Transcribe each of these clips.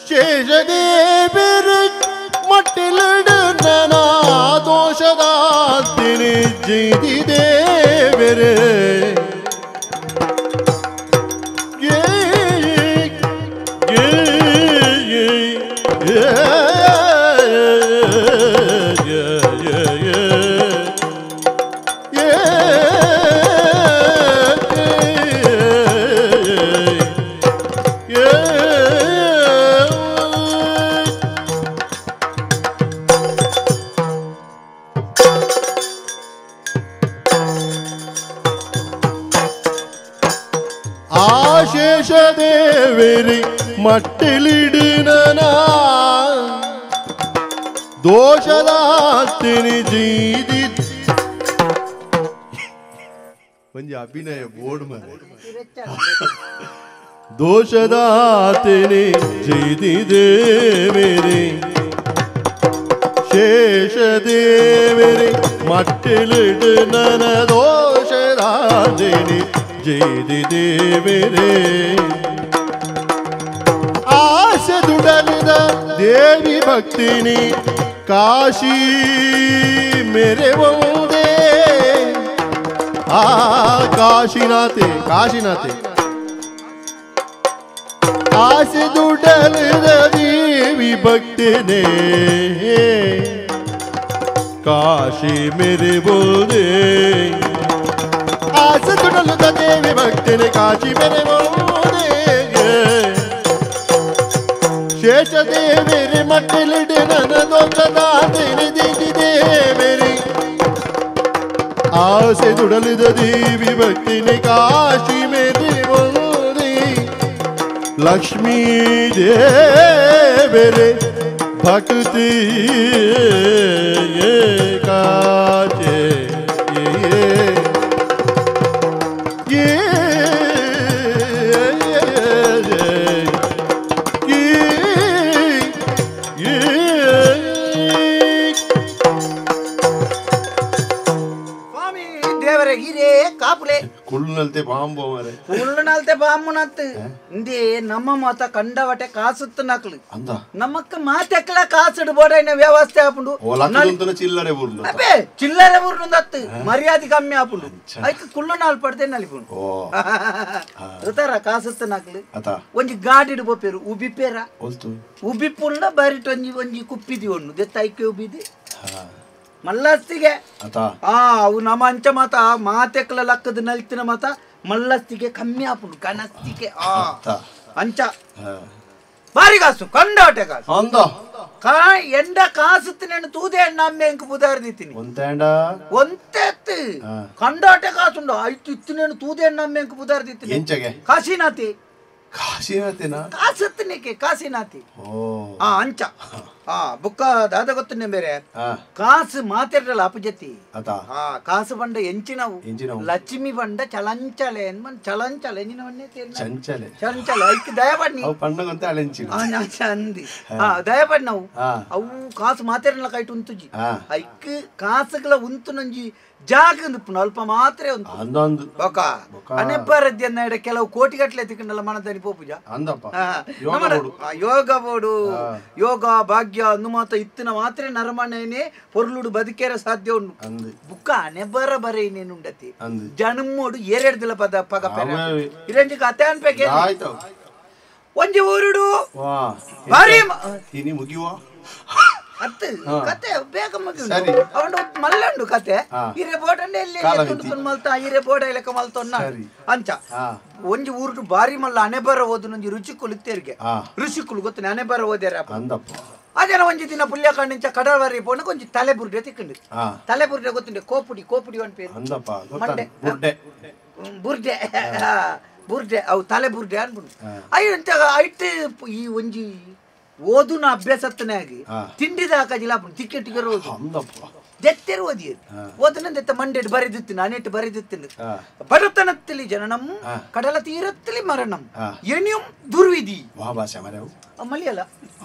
ಶೇಷದೇವರು ಮಟ್ಟಿಲಿಡು ನನ ದೋಷದಾತಿನಿ ಜೈದಿದೇವರೇ ಆಶೇಷದೇವರಿ ಮಟ್ಟಿಲಿಡಿನ ದೋಷದಾಸ್ತಿನಿ ಜೀದಿ ಒಂಜಿ ಅಭಿನಯ ಬೋರ್ಡ್ ಮರೆ ದೋಷದಾತಿನಿ ಜೀದಿ ದೇವರಿ ಶೇಷದೇವರಿ ಮಟ್ಟಿಲಿಡಿನ ದೋಷದಾತಿನಿ ಜೈದಿ ದೇವರೇ ಆಸೆ ದುಡಲಿದ ದೇವಿ ಭಕ್ತಿನಿ ಕಾಶಿ ಮೇರೆ ಒಂದೇ ಆ ಕಾಶಿನಾಥೆ ಕಾಶಿನಾಥೆ ಆಸೆ ದುಡಲಿದ ದೇವಿ ಭಕ್ತಿನೇ ಕಾಶಿ ಮೇರೆ ಒಂದೇ ಆಸೆ ದುಡಲುದ ದೇವಿ ಭಕ್ತಿನಿ ಕಾಶಿ ಮೇರೆ ಒಂದೇ ಶೇಷದೇವರಿ ಮಟ್ಟಿಲಿಡಿ ನನ್ನ ದೋಷದಾತಿನಿ ದಿದಿ ದೇವರಿ ಆಸೆ ದುಡಲಿದ ದೇವಿ ಭಕ್ತಿನಿ ಕಾಶಿ ಮೇರೆ ಒಂದೇ ಲಕ್ಷ್ಮೀ ದೇವರೇ ಭಕ್ತಿ ಕಾಚೆ ಕುಳ್ಳುನಲ್ತೆ ಬಾಂಬು ಮಾರೆ ಕುಳ್ಳುನಲ್ತೆ ಬಾಂಬುನತ್ತು ಇಂದೇ ನಮ್ಮ ಮಾತ ಕಂಡವಟೆ ಕಾಸುತ್ತು ನಕ್ಲು ನಮಕ್ಕ ಮಾತೆಕ್ಲ ಕಾಸುಡು ಬೋಡೈನ ವ್ಯವಸ್ಥೆ ಆಪುಂಡು ಚಿಲ್ಲರೆ ಊರ್ಲು ಅಬೇ ಚಿಲ್ಲರೆ ಊರ್ಲು ದತ್ತು ಮರ್ಯಾದೆ ಕಮ್ಮಿ ಆಪುಂಡು ಐಕ್ ಕುಳ್ಳುನಾಲ್ ಪಡ್ದೆ ನಲಿಪುಂಡು ಉತ್ತಾರ ಕಾಸುತ್ತು ನಕ್ಲು ಒಂಜಿ ಗಾಡಿಡು ಪೋಪೇರು ಉಬಿಪೇರ ಉಬಿಪುಂಡ ಬರಿಟ್ ಒಂಜಿ ಒಂಜಿ ಕುಪ್ಪಿದಿ ಒಣ್ಣು ದೆತ್ತ ಐಕೆ ಉಬಿದಿ ಮಲ್ಲಸ್ತಿಗೆ ಆ ಅವು ನಮ್ಮ ಅಂಚ ಮಾತ ಮಾತೆಕ್ಲ ಲಕ್ಕದ ನಲ್ತಿನ ಮಾತ ಮಲ್ಲಸ್ತಿಗೆ ಕಮ್ಮಿ ಆಪುಂಡು ಕನಸ್ತಿಗೆ ಆ ಅಂಚ ಬಾರಿ ಕಾಸು ಕಂಡಾಟೆ ಕಾಸು ಕಾ ಎಂಡ ಕಾಸುತ್ತಿನ ತೂದೆ ಎಣ್ಣ ಅಮ್ಮೆ ಎಂಕ್ ಬುದಾರ್ದಿತ್ತೀನಿ ಒಂತೆತ್ತು ಕಂಡಾಟೆ ಕಾಸುಂಡು ಐತು ಇತ್ತಿನೇನು ತೂದೆ ಎಣ್ಣ ಅಮ್ಮೆ ಎಂಕ್ ಬುದಾರ್ದಿತ್ತೀನಿ ಕಾಶಿನಾಥಿ ಕಾಶಿನಾಥಿನ ಕಾಸುತ್ತಿನಕ್ಕೆ ಕಾಶಿನಾಥಿ ಆ ಅಂಚ ಆ ಬುಕ್ಕ ದಾದ ಗೊತ್ತನೆ ಬೇರೆ ಕಾಸು ಮಾತಿರಲ್ಲ ಅಪಜತಿ ಆ ಕಾಸು ಬಂಡ ಎಂಚಿನವು ಲಕ್ಷ್ಮಿ ಬಂಡ ಚಲಂಚಲೆ ಚಲಂಚಲೆ ಚಂಚಲೆ ಚಂಚಲೆ ಐಕ್ ದಯಪಡ್ನಿ ಚಂದಿ ಆ ದಯಪಡ್ನವು ಅವು ಕಾಸು ಮಾತಿರಲ್ಲ ಕೈಟ್ ಉಂತುಜಿ ಐಕ್ ಕಾಸುಗಳ ಉಂತು ನಂಜಿ ಜಾಗ ಅಲ್ಪ ಮಾತ್ರ ಉಂಟು ಬೊಕ ಅನೆಬ್ಬರದ್ಯ ಕೆಲವು ಕೋಟಿಗಟ್ಟಲೆ ತಿಕ್ಕಂಡಲ್ಲ ಮನದಲ್ಲಿ ಪೋಪುಜ ಯೋಗ ಬೋಡು ಯೋಗ ಭಾಗ್ಯ ಅಂದು ಮಾತ ಇತ್ತಿನ ಮಾತ್ರ ನರಮಣೇನೆ ಪೊರ್ಲುಡು ಬದುಕೇರ ಸಾಧ್ಯ ಉಂಡು ಬುಕ್ಕ ಅನೆಬ್ಬರ ಬರೆ ಇನ್ನೇನುಂಡತಿ ಜನ್ಮೋಡು ಏರೆಡ್ದಿಲ್ಲ ಪದ ಪಗ ಇರಂಜಿ ಕತೆ ಅನ್ಬೇಕೆ ಒಂಜಿ ಊರುಡು ಭಾರಿ ಮುಗಿಯುವ ಅತ್ತು ಕತೆ ಬೇಗ ಮುಗಿಯುಂಡು ಅವನು ಮಲ್ಲುಂಡು ಕತೆ ಇರೆ ಬೋಟಂಡೆ ಎಲ್ಲಿ ತುಂಡು ಮಲ್ತ ಇರೆ ಬೋಡ ಇಲಕ ಮಲ್ತೊನ್ನ ಅಂಚ ಒಂಜಿ ಊರುಡು ಬಾರಿ ಮಲ್ಲ ಅಣೆಬರ ಓದು ನಂಜಿ ರುಚಿಕುಲು ಇತ್ತೇರಿಗೆ ಋಷಿಕುಲು ಗೊತ್ತನೆ ಅಣೆಬರ ಓದ್ಯಾರ ಅದೇನ ಒಂಜಿ ದಿನ ಪುಲ್ಯ ಕಣ್ಣಿಂಚ ಕಡವರಿ ಪೋಣ ಒಂಜಿ ತಲೆ ಬುರ್ಡೆ ತಿಕ್ಕಂಡು ತಲೆ ಬುರ್ಡೆ ಗೊತ್ತುಂಡೆ ಕೋಪುಡಿ ಕೋಪುಡಿ ಒನ್ ಪೇರು ಮಂಡೆ ಬುರ್ಡೆ ಬುರ್ಡೆ ಅವು ತಲೆ ಬುರ್ಡೆ ಅನ್ಬಿಡು ಅಯ್ಯೋ ಅಂತ ಐಟ್ ಈ ಒಂಜಿ ಓದುನ ಅಭ್ಯಾಸತ್ತನೇ ಆಗಿ ತಿಂಡಿದ ಹಾಕಾಜಿಲ್ಲ ತಿಕ್ಕೆಟ್ಟಿಗೆ ಓದು ದೆತ್ತೆರು ಓದಿ ಓದನಂದೆತ್ತ ಮಂಡೆಡ್ ಬರೆದಿತ್ತಿನ ಅನೆಟ್ಟು ಬರೆದಿತ್ತಿನ ಬಡತನತ್ತಲಿ ಜನನಂ ಕಡಲ ತೀರತ್ತಲಿ ಮರಣಂ ಎಣಿಯಂ ದುರ್ವಿಧಿ ಮಲಯಾಳ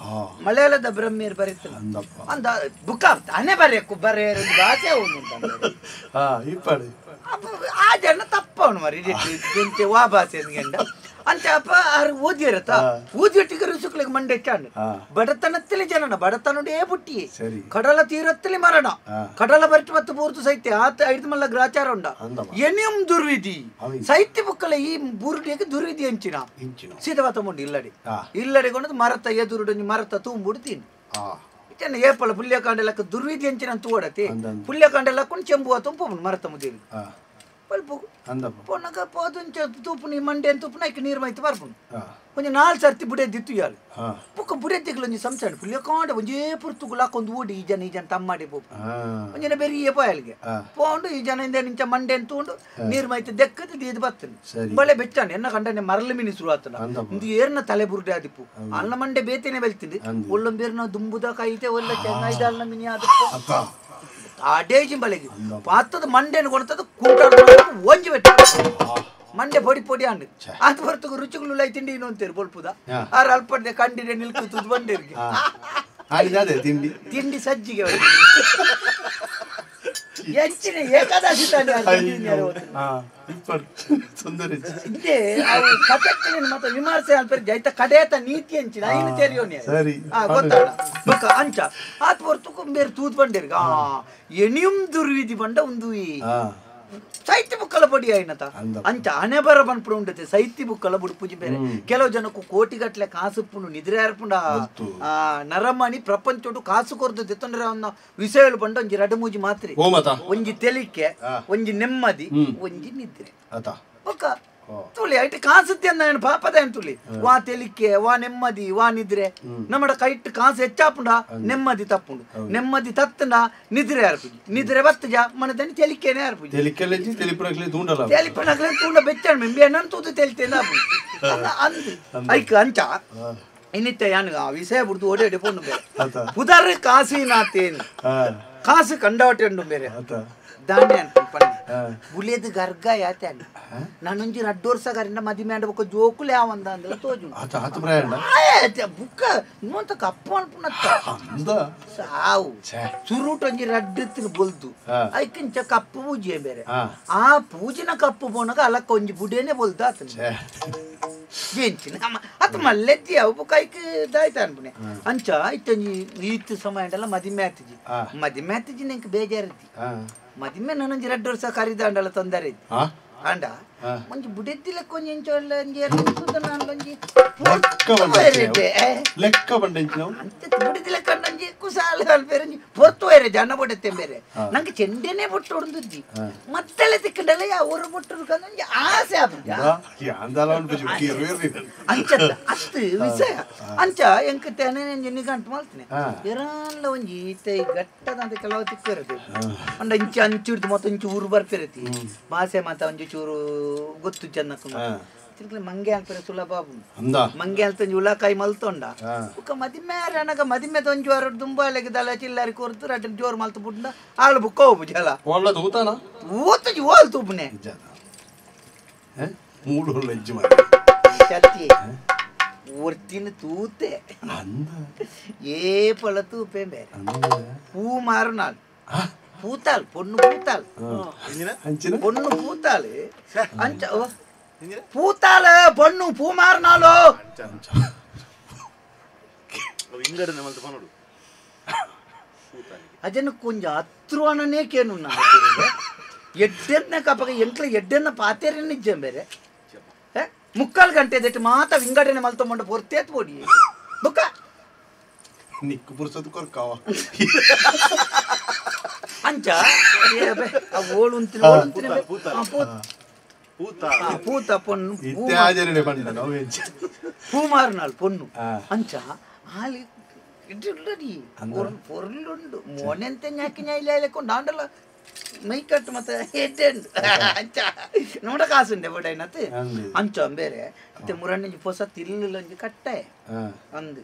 ಮಲಯಾಳದ ಬ್ರಹ್ಮಿಯರು ಬರೀತಾನೆ ಅಂದ ಬುಕ್ಕ ಅನೆ ಬರೆಯಕ್ಕು ಬರೆಯ ಭಾಷೆ ಅವನು ಆ ಜನ ತಪ್ಪವನು ಮರಿ ವಾ ಭಾಷೆ ಗಂಡ ಅಂಚ ಅಪ್ಪ ಆರು ಓದಿರತ್ತ ಓದಿಟ್ಟಿಗೆ ರುಸುಕ್ಲಿಗೆ ಮಂಡೆ ಚಾಂಡ್ ಬಡತನತ್ತಲಿ ಜನನ ಬಡತನಡೇ ಬುಟ್ಟಿ ಕಡಲ ತೀರತ್ತಲಿ ಮರಣ ಕಡಲ ಬರಿಟ್ ಮತ್ತು ಪೂರ್ತು ಸೈತ್ಯ ಆತ ಐದು ಮಲ್ಲ ಗ್ರಾಚಾರ ಉಂಡ ಎನಿಯಂ ದುರ್ವಿಧಿ ಸೈತ್ಯ ಬುಕ್ಕಲ ಈ ಬುರುಡಿಗೆ ದುರ್ವಿಧಿ ಅಂಚಿನ ಸೀತವಾತ ಮುಂಡು ಇಲ್ಲಡಿ ಇಲ್ಲಡಿ ಕೊಂಡು ಮರತ ಎದುರುಡು ಮರತ ತೂಂಬುಡ್ತೀನಿ ಇಚನ್ನ ಏಪಲ ಪುಲ್ಯಕಾಂಡ ಲೆಕ್ಕ ದುರ್ವಿಧಿ ಅಂಚಿನ ತೂಡತಿ ಪುಲ್ಯಕಾಂಡ ಲಕ್ಕೊಂಡು ಚೆಂಬುವ ತುಂಪು ಮರತ ಮುದೇವಿ ಪಲ್ಪು ಪೊನ್ನಗ ಪೋದುಂಚ ತೂಪುನಿ ಮಂಡೆ ತೂಪುನ ಐಕ್ ನೀರು ಮೈತು ಬರ್ಪುನು ಒಂಜಿ ನಾಲ್ ಸರ್ತಿ ಬುಡೆದಿತ್ತು ಇಯಾಳು ಬೊಕ್ಕ ಬುಡೆದಿಗ್ಲ ಒಂಜಿ ಸಂಸಾರ ಪುಲ್ಯಕಾಂಡ ಒಂಜೇ ಪುರ್ತುಗು ಲಾಕೊಂದು ಓಡಿ ಈ ಜನ ಈ ಜನ ತಮ್ಮಾಡಿ ಪೋಪು ಒಂಜಿನ ಬೆರಿಯೇ ಪೋಯಲ್ಗೆ ಪೋಂಡು ಈ ಜನ ಇಂದ ನಿಂಚ ಮಂಡೆನ್ ತೂಂಡು ನೀರು ಮೈತು ದೆಕ್ಕದು ದೀದ್ ಬತ್ತನು ಬಳೆ ಬೆಚ್ಚಾಂಡು ಎನ್ನ ಕಂಡನೆ ಮರಳು ಮಿನಿ ಶುರು ಆತನ ಇಂದು ಏರ್ನ ತಲೆ ಬುರುಡೆ ಆದಿಪ್ಪು ಅಲ್ಲ ಮಂಡೆ ಬೇತೇನೆ ಬೆಲ್ತಿಂದು ಒಳ್ಳೊಂದು ಬೇರ್ನ ದುಂಬುದ ಕಾಯಿತೆ ಒಳ್ಳೆ ಚೆನ್ನೈದಾಲ್ನ ಮಿನಿ ಆದಪ್ಪ ಆಡೇಜಿ ಬಲೆಗೆ ಪಾತದ ಮಂಡೆನ ಕೊಡ್ತದ ಕುಂಟ ಒಂಜಿ ಬೆಟ್ಟ ಮಂಡೆ ಪೊಡಿ ಪೊಡಿ ಅಂಡ್ ಆತ ಹೊರತು ರುಚಿಗಳು ಲೈ ತಿಂಡಿ ಇನ್ನೊಂತೀರಿ ಬೊಲ್ಪುದ ಆರು ಅಲ್ಪಡ್ದೆ ಕಂಡಿಡೆ ನಿಲ್ಕು ತುದು ಬಂಡಿರ್ಗೆ ತಿಂಡಿ ತಿಂಡಿ ಸಜ್ಜಿಗೆ ಎಂಚಿನ ಏಕಾದಶಿ ತಾನೆ ಇದೇ ಅವು ಕಥೆಕ್ಕಿನ ಮತ್ತೆ ವಿಮರ್ಶೆ ಅಲ್ಪರಿ ಜೈತ ಕಡೇತ ನೀತಿ ಅಂಚಿನ ಐನು ತೆರಿಯೋನಿ ಗೊತ್ತಾಡ ಬೊಕ್ಕ ಅಂಚ ಆತ ಹೊರತು ಬೇರೆ ತೂತ್ ಬಂಡಿರ್ಗ ಎಣಿಯಂ ದುರ್ವಿಧಿ ಬಂಡ ಒಂದು ಸಾಹಿತ್ಯ ಬುಕ್ಕಲ ಪಡಿ ಆಯ್ನತ ಅಂಚ ಹಣೆ ಬರ ಬನ್ಪುಡು ಉಂಡತೆ ಸಾಹಿತ್ಯ ಬುಕ್ಕಲ ಬುಡುಪುಜಿ ಬೇರೆ ಕೆಲವು ಜನಕ್ಕೂ ಕೋಟಿಗಟ್ಲೆ ಕಾಸುಪ್ಪುಂಡು ನಿದ್ರೆ ಅರ್ಪುಂಡ ಆ ನರಮಣಿ ಪ್ರಪಂಚೋಡು ಕಾಸು ಕೊರ್ದು ದೆತ್ತೊಂಡ್ರೆ ಅವನ ವಿಷಯಗಳು ಬಂಡ ಒಂಜಿ ರಡು ಮೂಜಿ ಮಾತ್ರೆ ಒಂಜಿ ತೆಲಿಕೆ ಒಂಜಿ ನೆಮ್ಮದಿ ಒಂಜಿ ನಿದ್ರೆ ಬೊಕ್ಕ ತುಳಿ ಐಟ್ ಕಾಸುತ್ತೆ ಅಂದ ಪಾಪದ ಏನ್ ತುಳಿ ವಾ ತೆಲಿಕೆ ವಾ ನೆಮ್ಮದಿ ವಾ ನಿದ್ರೆ ನಮ್ಮಡ ಕೈಟ್ ಕಾಸು ಹೆಚ್ಚಾಪುಂಡ ನೆಮ್ಮದಿ ತಪ್ಪುಂಡು ನೆಮ್ಮದಿ ತತ್ತಂಡ ನಿದ್ರೆ ಅರ್ಪುಜಿ ನಿದ್ರೆ ಬತ್ತಜ ಮನದನಿ ತೆಲಿಕೆನೆ ಅರ್ಪುಜಿ ತೆಲಿಪನಕ್ಲೆ ತೂಂಡ ಬೆಚ್ಚಾಣ ಮೆಂಬೆ ನನ್ ತೂತು ತೆಲಿತೇನೆ ಅಂದ್ ಐಕ್ ಅಂಚ ಇನ್ನಿತ್ತ ಯಾನು ಆ ವಿಷಯ ಬಿಡ್ದು ಓಡಿ ಓಡಿ ಪೋನು ಬೇರೆ ಪುದರ್ ಕಾಸಿನಾತೇನು ಕಾಸು ಕಂಡಾಟೆ ಉಂಡು ಬೇರೆ ದಾಂಡೆ ಅಂತ ಪನ್ನೆ ಬುಲೇದು ಗರ್ಗ ಯಾತೆ ಅಂಡ ನಾನೊಂಜಿ ರಡ್ಡು ವರ್ಷ ಗರಿಂದ ಮದಿಮೆ ಅಂಡ ಬೊಕ್ಕ ಜೋಕುಲೆ ಯಾವಂದ ಅಂದ್ರೆ ತೋಜು ಬುಕ್ಕ ಇನ್ನೊಂತ ಕಪ್ಪು ಅನ್ಪುನತ್ತ ಸಾವು ಸುರುಟ್ ಒಂಜಿ ರಡ್ಡು ಬೊಲ್ದು ಐಕಿಂಚ ಕಪ್ಪು ಪೂಜೆ ಬೇರೆ ಆ ಪೂಜಿನ ಕಪ್ಪು ಪೋನಗ ಅಲಕ್ಕ ಒಂಜಿ ಬುಡೇನೆ ಬೊಲ್ದು ಆತನ ಜೇಂಚಿನ ಅತ್ ಮಲ್ಲೆತ್ತಿ ಅವು ಬೊಕ್ಕ ಐಕ್ ದಾಯ್ತ ಅನ್ಪುನೆ ಅಂಚ ಇತ್ತೊಂಜಿ ಈತ್ ಸಮಯ ಅಂಡಲ್ಲ ಮದಿಮೆ ಆತಿಜಿ ಮದಿಮೆ ಆತಿಜಿ ನಂಗೆ ಬೇಜಾರಿದ್ದಿ ಮದಿಮೆ ನಾನೊಂಜಿ ರಡ್ಡು ವರ್ಷ ಕರಿದಾಂಡಲ ತೊಂದರೆ ಇತ್ತು ಅಂಡ ಒಂಜಿ ಬುಡೆದ್ದಿಲಕ್ಕ ಒಂಜಿ ಎಂಚ ಒಂಜಿ ಒಂಜಿ ಲೆಕ್ಕ ಬಂಡೆಂಚಿನ ಅಂತೆ ಬುಡಿದಿಲಕ್ಕ ಒಂಜಿ ಕುಸಾಲ ಬೇರೆ ಒಂಜಿ ಪೊರ್ತು ಬೇರೆ ಜನ ಬೊಡೆತ್ತೆ ಬೇರೆ ನಂಗೆ ಚೆಂಡೆನೆ ಬೊಟ್ಟು ಹೊಡೆದುಜ್ಜಿ ಮತ್ತೆಲ್ಲ ತಿಕ್ಕಂಡಲ್ಲ ಯಾ ಊರು ಬೊಟ್ಟು ಒಂಜಿ ಆಸೆ ಆಪುಜ ಅಂಚ ಅತ್ತು ವಿಷಯ ಅಂಚ ಎಂಕ ತೇನೆ ನಿಗಂಟು ಮಾಡ್ತೀನಿ ಇರಲ್ಲ ಒಂಜಿ ಈತ ಗಟ್ಟದಂತ ಕೆಲವು ತಿಕ್ಕಿರತ್ತೆ ಅಂಡ ಇಂಚ ಅಂಚಿಡ್ದು ಮತ್ತೆ ಇಂಚು ಊರು ಬರ್ತಿರತಿ ಭಾಷೆ ಮಾತ ಒಂಜಿ ಚೂರು ಗೊತ್ತು ಚೆನ್ನಕ್ಕ ತಿರ್ಗಲಿ ಮಂಗೆ ಅಲ್ಪರೆ ಸುಲಭ ಮಂಗೆ ಅಲ್ತ ಉಳಕಾಯಿ ಮಲ್ತೊಂಡ ಬೊಕ್ಕ ಮದಿಮೆ ಅನಗ ಮದಿಮೆ ಒಂಜಿ ವಾರ ದುಂಬಾಲೆಗೆ ದಲ ಚಿಲ್ಲಾರಿ ಕೊರ್ತು ರಡ್ಡು ಜೋರು ಮಲ್ತು ಬುಡ್ಡ ಆಳು ಬುಕ್ಕ ಹೋಗು ಜಲ ಊತಜಿ ಓಲ್ ತೂಪುನೆ ಚತಿ ಒರ್ತಿನ ತೂತೆ ಏ ಪಲ ತೂಪೆ ಬೇರೆ ಪೂ ಮಾರು ನಾಳು ಪೂತಾಲ್ ಪೊಣ್ಣು ಪೂತಾಲ್ ಪೊಣ್ಣು ಪೂತಾಲ್ ಅಂಚ ಪೂತಾಲ ಪೊಣ್ಣು ಪೂ ಮಾರ್ನಾಳು ಅಜನ ಕೊಂಜ ಹತ್ರವನೇ ಕೇನು ಎಡ್ಡೆನ್ನ ಕಪಕ ಎಂಟ್ಲ ಎಡ್ಡೆನ್ನ ಪಾತೇರನ್ನ ನಿಜ ಬೇರೆ ಮುಕ್ಕಾಲು ಗಂಟೆ ದಟ್ಟು ಮಾತ ವಿಂಗಡಣೆ ಮಲ್ತೊಂಬಂಡು ಪೊರ್ತೇತ್ ಪೋಡಿ ಬುಕ್ಕ ನಿಕ್ಕು ಪುರ್ಸೊತ್ತು ಕೊರ್ಕಾವ ಅಂಚ ಓಳು ಅಂತೀನಿ ಪೂತ ಪೊಣ್ಣು ಪೂ ಮಾರ್ನಾಳು ಪೊಣ್ಣು ಅಂಚ ಆಲಿ ಪೊರ್ಲುಂಡು ಮೋನೆಂತ ಞಾಕಿ ನ್ಯಾಯಿಲೆಕೊಂಡು ಆಂಡಲ ಮೈಕಟ್ಟು ಮತ್ತೆ ಎಡ್ಡೆ ಅಂಚ ನೋಡ ಕಾಸುಂಡೆ ಬಡೈನತ್ ಅಂಚ ಬೇರೆ ಮತ್ತೆ ಮುರಣ್ಣಂಜಿ ಪೊಸ ತಿಲ್ಲೊಂಜಿ ಕಟ್ಟೆ ಅಂದು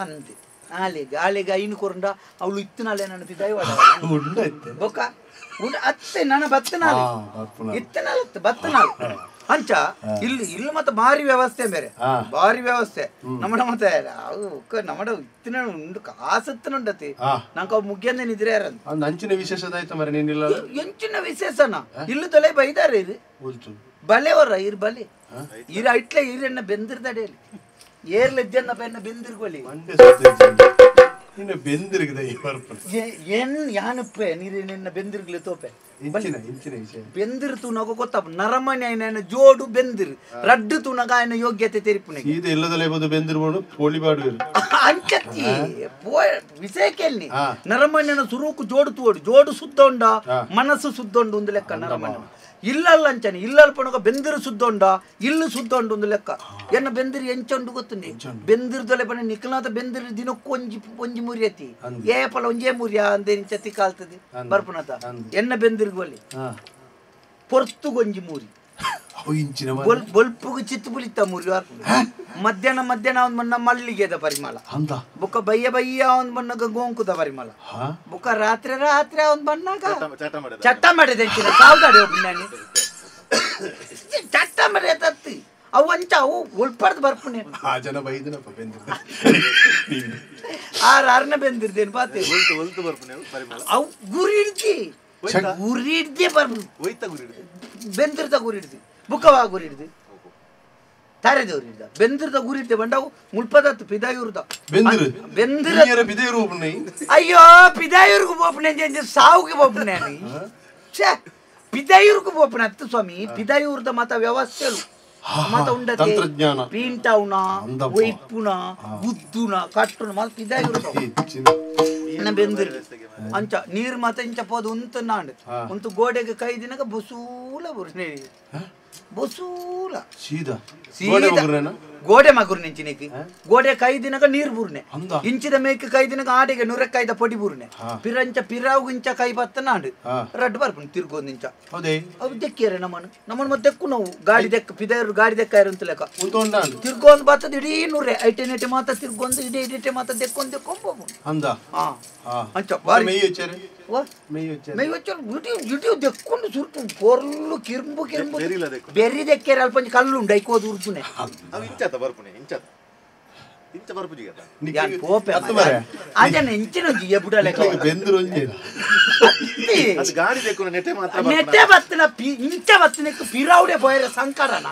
ಅಂದೆ ಆಲೆಗ್ ಆಲೆಗ್ ಐನು ಕೊರಂಡ ಅವಳು ಇತ್ತನಾಳೆ ನನ್ನ ಬಿದಾಯವಾಡ ಬೊಕ್ಕ ಉಂಡ ಅತ್ತೆ ನನ್ನ ಬತ್ತನಾಳೆ ಇತ್ತನಾಳೆ ಬತ್ತನಾಳೆ ಅಂಚ ಇಲ್ಲಿ ಇಲ್ಲಿ ಮತ್ತೆ ಭಾರಿ ವ್ಯವಸ್ಥೆ ಬೇರೆ ಭಾರಿ ವ್ಯವಸ್ಥೆ ನಮ್ಮಡ ಮತ್ತೆ ನಮ್ಮಡ ಇತ್ತಿನ ಉಂಡು ಕಾಸತ್ತಿನ ಉಂಡತಿ ನಂಗೆ ಅವು ಮುಗ್ಯಂದ ನಿದ್ರೆ ಅಂಚಿನ ವಿಶೇಷ ಆಯ್ತು ಮರೆ ನೀನಿಲ್ಲ ಎಂಚಿನ ವಿಶೇಷನ ಇಲ್ಲಿ ತೊಲೆ ಬೈದಾರೆ ಇದು ಬಲೆ ಅವರ ಇರ್ ಬಲೆ ಇರ ಇಟ್ಲೆ ಈರೆಣ್ಣ ಬೆಂದಿರ್ದಡೆಯಲ್ಲಿ ಏರ್ಲೆಜ್ಜನ್ನ ಬೆನ್ನ ಬೆಂದಿರ್ಗೊಲಿ ಏನ್ ಯಾನಪ್ಪೆ ನೀರು ನಿನ್ನ ಬೆಂದಿರ್ಗ್ಲಿ ತೋಪೆ ಬೆಂದಿರು ತೂನಗ ಗೊತ್ತಪ್ಪ ನರಮನೆ ಆಯ್ನ ಜೋಡು ಬೆಂದಿರು ರಡ್ಡು ತೂನಗ ಆಯ್ನ ಯೋಗ್ಯತೆ ತೆರಿಪುನೆ ಅಂಚತ್ತಿ ವಿಷಯ ಕೇಳಿ ನರಮಣ್ಯನ ಸುರುಕು ಜೋಡು ತೂಡು ಜೋಡು ಸುದ್ದ ಉಂಡ ಮನಸ್ಸು ಸುದ್ದ ಉಂಡು ಒಂದು ಲೆಕ್ಕ ನರಮಣ್ಯ ಇಲ್ಲಲ್ಲ ಅಂಚನೆ ಇಲ್ಲಲ್ ಪಣಗ ಬೆಂದಿರು ಸುದ್ದ ಉಂಡ ಇಲ್ಲು ಸುದ್ದ ಉಂಡು ಒಂದು ಲೆಕ್ಕ ಎನ್ನ ಬೆಂದಿರು ಎಂಚುಂಡು ಗೊತ್ತುಂಡಿ ಬೆಂದಿರು ದೊಲೆ ಪಣ ನಿಕ್ಲಾತ ಬೆಂದಿರು ದಿನಕ್ಕೂ ಒಂಜಿ ಒಂಜಿ ಮುರಿಯತಿ ಏಪಲ ಒಂಜೇ ಮುರಿಯ ಅಂದೆ ಇಂಚತಿ ಕಾಲ್ತದೆ ಬರ್ಪುನತ ಎನ್ನ ಬೆಂದಿರ್ಗೊಲಿ ಪೊರ್ತುಗೊಂಜಿ ಮೂರಿ ಬೊಲ್ಪುಗು ಚಿತ್ತು ಪುಲಿತ ಮುರಿ ಮಧ್ಯಾಹ್ನ ಮಧ್ಯಾಹ್ನ ಒಂದ್ ಬಣ್ಣ ಮಲ್ಲಿಗೆದ ಪರಿಮಳ ಬುಕ್ಕ ಬಯ್ಯ ಬಯ್ಯ ಒಂದ್ ಬಣ್ಣ ಗೋಂಕುದ ಪರಿಮಳ ಬುಕ್ಕ ರಾತ್ರಿ ರಾತ್ರಿ ಒಂದ್ ಬಣ್ಣ ಚಟ್ಟ ಮಾಡಿದೆ ಸಾವುದಾಡಿ ಒಬ್ಬ ನಾನು ಚಟ್ಟ ಮಾಡಿದ ತತ್ತಿ ಅವು ಅಂಚ ಅವು ಉಲ್ಪಡ್ದು ಬರ್ಪುನೆ ಆರು ಆರನ ಬೆಂದಿರ್ದೇನು ಪಾತೆ ಅವು ಗುರಿ ಹಿಡ್ದಿ ಗುರಿ ಹಿಡ್ದೇ ಬರ್ಪು ಬೆಂದಿರ್ದ ಗುರಿ ಹಿಡ್ದು ಬುಕ್ಕವಾ ಗುರಿ ಹಿಡ್ದು ತಾರೆದೇವ್ರು ಹಿಡ್ದ ಬೆಂದಿರ್ದ ಗುರಿ ಹಿಡ್ದೆ ಬಂಡವು ಮುಲ್ಪದತ್ತು ಪಿದಾಯೂರ್ದ ಬೆಂದಿರ ಅಯ್ಯೋ ಪಿದಾಯೂರ್ಗು ಬೋಪನೆ ಸಾವುಗೆ ಬೋಪನೆ ಛೇ ಪಿದಾಯೂರ್ಗು ಬೋಪನೆ ಹತ್ತು ಸ್ವಾಮಿ ಪಿದಾಯೂರ್ದ ಮತ ವ್ಯವಸ್ಥೆಲು ಮತ ಉಂಡತೆ ಪೀಂಟೌನ ಒಯ್ಪುನ ಬುದ್ದುನ ಕಟ್ಟುನ ಮತ ಪಿದಾಯೂರ್ದ ಬೆಂದಿರ್ ಅಂಚ ನೀರು ಮಾತ ಇಂಚ ಪೋದು ಉಂತು ನಾಂಡು ಉಂತು ಗೋಡೆಗೆ ಕೈ ದಿನಕ ಬೊಸೂಲ ಬುರ್ನೆ ಬೊಸೂಲ ಸೀದಾ ಗೋಡೆ ಮಗುರು ನಿಂಚಿನಿಕ್ ಗೋಡೆ ಕೈ ದಿನಕ ನೀರು ಬುರ್ನೆ ಇಂಚಿದ ಮೇಕ್ ಕೈ ದಿನಕ ಆಡೆಗೆ ನುರೆಕಾಯ್ದ ಪೊಡಿ ಬುರ್ನೆ ಪಿರಂಚ ಪಿರಾವು ಇಂಚ ಕೈ ಬತ್ತ ನಾಂಡು ರಡ್ಡು ಬರ್ಪುಂಡು ತಿರ್ಗೊಂದು ಇಂಚ ಅವು ದೆಕ್ಕಿಯರೆ ನಮ್ಮನ್ನು ನಮ್ಮನ್ನು ಮತ್ತೆ ದೆಕ್ಕು ನಾವು ಗಾಡಿ ದೆಕ್ಕ ಪಿದಾಯರು ಗಾಡಿ ದೆಕ್ಕಾಯರು ಅಂತ ಲೆಕ್ಕ ತಿರ್ಗೊಂದು ಬರ್ತದ ಇಡೀ ನೂರೆ ಐಟೆ ನೆಟೆ ಮಾತ ತಿರ್ಗೊಂದು ಇಡೀ ಇಡೀಟೆ ಮಾತ ದೆಕ್ಕೊಂದು ದೆಕ್ಕೊಂಡ್ ಹೋಗ್ಬೋದು ಅಂಚ ಬಾರಿ ಮೇಯ್ వచ్చారు ಇಡೀ ದೆಕ್ಕೊಂಡು ಸುರ್ಪು ಪೊರ್ಲು ಕಿರ್ಂಬು ಕಿರ್ಂಬು ಬೆರಿ ದೆಕ್ಕೇರೆ ಅಲ್ಪ ಒಂಜಿ ಕಲ್ಲು ಉಂಡು ಐಕೋದು ಉರ್ಪುನೆ ಪೋಪೆ ಅಜನ ಇಂಚಿನ ಬುಡಲೆ ನೆಟ್ಟೆ ಬತ್ತಿನ ಇಂಚ ಬತ್ತಿನಕ್ಕೆ ಪಿರಾವುಡೆ ಪೋಯರೆ ಸಂಕರನ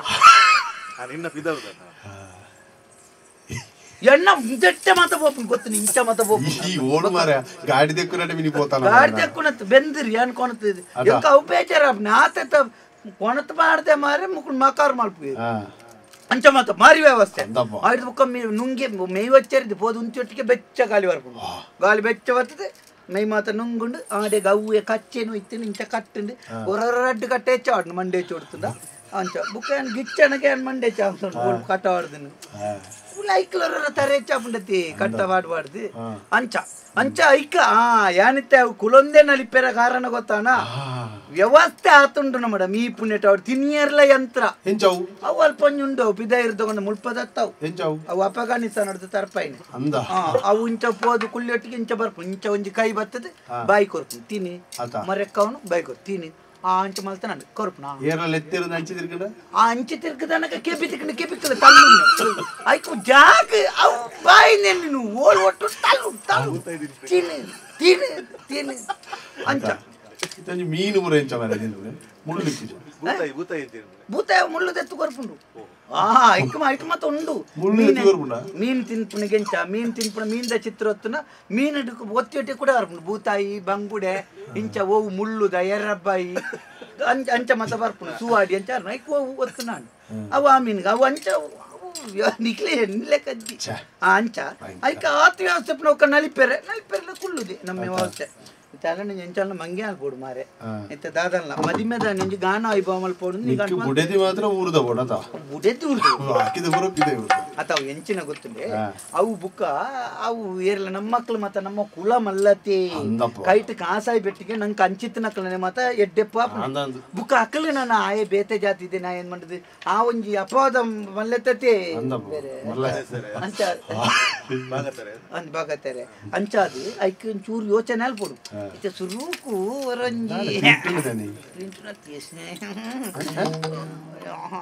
ಎಣ್ಣ ದೆಟ್ಟೆ ಮಾತ ಬೋಪುನ್ ಗೊತ್ತು ಇಂಚ ಮಾತ ಬೋಪುನ್ ಈ ಓಡು ಮಾರೆ ಗಾಡಿ ದೆಕ್ಕುನಟ ಮಿನಿ ಪೋತಾನ ಗಾಡಿ ದೆಕ್ಕುನತ್ ಬೆಂದಿರಿ ಏನ್ ಕೊಣತಿದ್ ಎಂಕ ಅವು ಬೇಜಾರ ಆತ ಕೊಣತ್ ಮಾಡ್ದೆ ಮಾರೆ ಮುಕುಲ್ ಮಕಾರ ಮಲ್ಪು ಅಂಚ ಮಾತ ಮಾರಿ ವ್ಯವಸ್ಥೆ ಆಯ್ತು ಬುಕ್ಕ ನುಂಗಿ ಮೇಯ್ ವಚ್ಚರಿದ್ದು ಪೋದು ಉಂಚೊಟ್ಟಿಗೆ ಬೆಚ್ಚ ಗಾಳಿ ಬರ್ಪುಂಡು ಗಾಳಿ ಬೆಚ್ಚ ಬರ್ತದೆ ಮೈ ಮಾತ ನುಂಗುಂಡು ಆಡೆ ಗವ್ವೆ ಕಚ್ಚೇನು ಇತ್ತಿನ ಇಂಚ ಕಟ್ಟುಂಡು ಹೊರ ರಡ್ಡು ಕಟ್ಟೆ ಹೆಚ್ಚಾಡು ಮಂಡೆ ಚೋಡ್ತುಂಡ ಅಂಚ ಬುಕ್ಕ ಏನ್ ಗಿಚ್ಚನಗೆ ಏನ್ ಮಂಡೆ ಚಾಪ್ತುಂಡು ಕಟ್ಟವಾಡ್ದನು ಐಕ್ಲರ ತರೆ ಚಾಪುಂಡತಿ ಕಟ್ಟವಾಡಬಾರ್ದು ಅಂಚ ಅಂಚ ಐಕ ಯಾನಿತ್ತೆ ಅವು ಕುಲೊಂದೇ ನಲಿಪೆರ ಕಾರಣ ಗೊತ್ತಾನ ವ್ಯವಸ್ಥೆ ಆತುಂಡು ನಮ್ಮಡ ಮೀ ಪುಣ್ಯಟ ಅವ್ರು ತಿನ್ನಿಯರ್ಲ ಯಂತ್ರ ಅವು ಅಲ್ಪ ಉಂಡು ಅವು ಪಿದ ಇರ್ದಕೊಂಡು ಮುಲ್ಪದತ್ತವು ಅವು ಅಪಗಾನಿಸ್ತಾನ ನಡ್ದು ತರ್ಪಾಯಿನ ಅವು ಇಂಚ ಪೋದು ಕುಳ್ಳಿಯೊಟ್ಟಿಗೆ ಇಂಚ ಬರ್ಪು ಇಂಚ ಒಂಜಿ ಕೈ ಬರ್ತದೆ ಬಾಯಿ ಕೊರ್ಪು ತಿನ್ನಿ ಮರೆಕ್ಕವನು ಬಾಯಿ ಕೊರ್ಪು ತಿನ್ನಿ ಆ ಅಂಚು ಮಲ್ತ ನಾನು ಕೊರ್ಪುನ ಆ ಅಂಚೆ ತಿರ್ಗದನಕ ಕೆಪಿ ತಿಕ್ಕಂಡು ಕೆಪಿಕ್ಕಲ ತಲ್ಲು ಐಕು ಜಾಗ ಅವು ಬಾಯಿ ನೆನ್ನು ಓಲ್ ಒಟ್ಟು ತಲ್ಲು ತಲ್ಲು ತಿನ್ನು ತಿನ್ನು ತಿನ್ನು ಅಂಚ ಮೀನು ಮುರ ಎಂಚ ಮುಳ್ಳು ಬೂತಾಯ ಮುಳ್ಳು ತೆತ್ತು ಕೊರ್ಪುಂಡು ಐಕ್ ಐಕ್ ಮತ್ತ ಉಂಡು ಮೀನು ತಿನ್ಪುಣ ಗೆಂಚ ಮೀನು ತಿನ್ಪುಣ ಮೀನ್ದ ಚಿತ್ರ ಹೊತ್ತುನ ಮೀನು ಒತ್ತಿ ಒಟ್ಟಿ ಕೂಡ ಬರ್ಪುಂಡು ಬೂತಾಯಿ ಬಂಗುಡೆ ಇಂಚ ಓವು ಮುಳ್ಳುದ ಎರ್ರಬ್ಬಾಯಿ ಅಂಚ ಅಂಚ ಮತ ಬರ್ಪುಂಡು ಸುವಾಡಿ ಅಂಚ ಐಕ್ ಓವು ಒತ್ತು ನಾನು ಅವು ಆ ಮೀನ್ಗೆ ಅವು ಅಂಚ ನಿಕ್ಲೆ ಲೆಕ್ಕಜ್ಜಿ ಅಂಚ ಐಕ ಆತ ವ್ಯವಸ್ಥೆ ಒಕ್ಕ ನಲಿಪೆರೆ ನಲಿಪೆರೆಲ್ಲ ಕುಳ್ಳುದೆ ನಮ್ಮ ವ್ಯವಸ್ಥೆ ಇತ್ತಲ್ಲ ಎಂಚಲ್ಲ ಮಂಗೆ ಅಲ್ಪೋಡು ಮಾರೆ ಇತ್ತ ದಾದಲ್ಲ ಮದಿಮೆದ ನಿಂಜಿ ಗಾನ ಐಬಾಮಲ್ ಪೋಡು ಬುಡೆದಿ ಮಾತ್ರ ಊರುದ ಬೋಡತ ಬುಡೆದಿ ಊರುದ ಹಾಕಿದ ಬರೋ ಪಿದೆ ಊರುದ. ಅತ ಅವು ಎಂಚಿನ ಗೊತ್ತುಂಡೆ ಅವು ಬುಕ್ಕ ಅವು ಏರ್ಲ ನಮ್ಮ ಮಕ್ಳು ಮತ್ತ ನಮ್ಮ ಕುಲ ಮಲ್ಲತಿ ಕೈಟ್ ಕಾಸಾಯಿ ಬೆಟ್ಟಿಗೆ ನಂಗೆ ಅಂಚಿತ್ತ ನಕ್ಲನೆ ಮತ್ತ ಎಡ್ಡೆಪ್ಪ ಬುಕ್ಕ ಅಕ್ಕಲು ನಾನು ಆಯೆ ಬೇತೆ ಜಾತಿ ಇದೆ ನಾ ಏನ್ ಮಾಡಿದ್ ಆ ಒಂಜಿ ಅಪವಾದ ಮಲ್ಲೆತ್ತತೆ ಬೇರೆ ಅಂಚ ಅಂದ್ ಬಾಗತ್ತಾರೆ ಅಂಚಾದು ಐಕ್ ಒಂಚೂರು ಯೋಚನೆ ಅಲ್ಪೊಡು ಇತ್ತೆ ಸುರುಕು ಒರಂಜಿ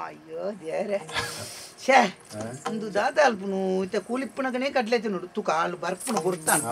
ಅಯ್ಯೋ ದೇವ್ರೆ ಛೇ ಒಂದು ದಾದ ಅಲ್ಪುನು ಇತ್ತೆ ಕೂಲಿಪ್ಪನಗನೇ ಕಡ್ಲೆ ತಿನ್ನೋಡು ತುಕ ಹಾಲು ಬರ್ಪುನ ಕೊಡ್ತಾನೆ.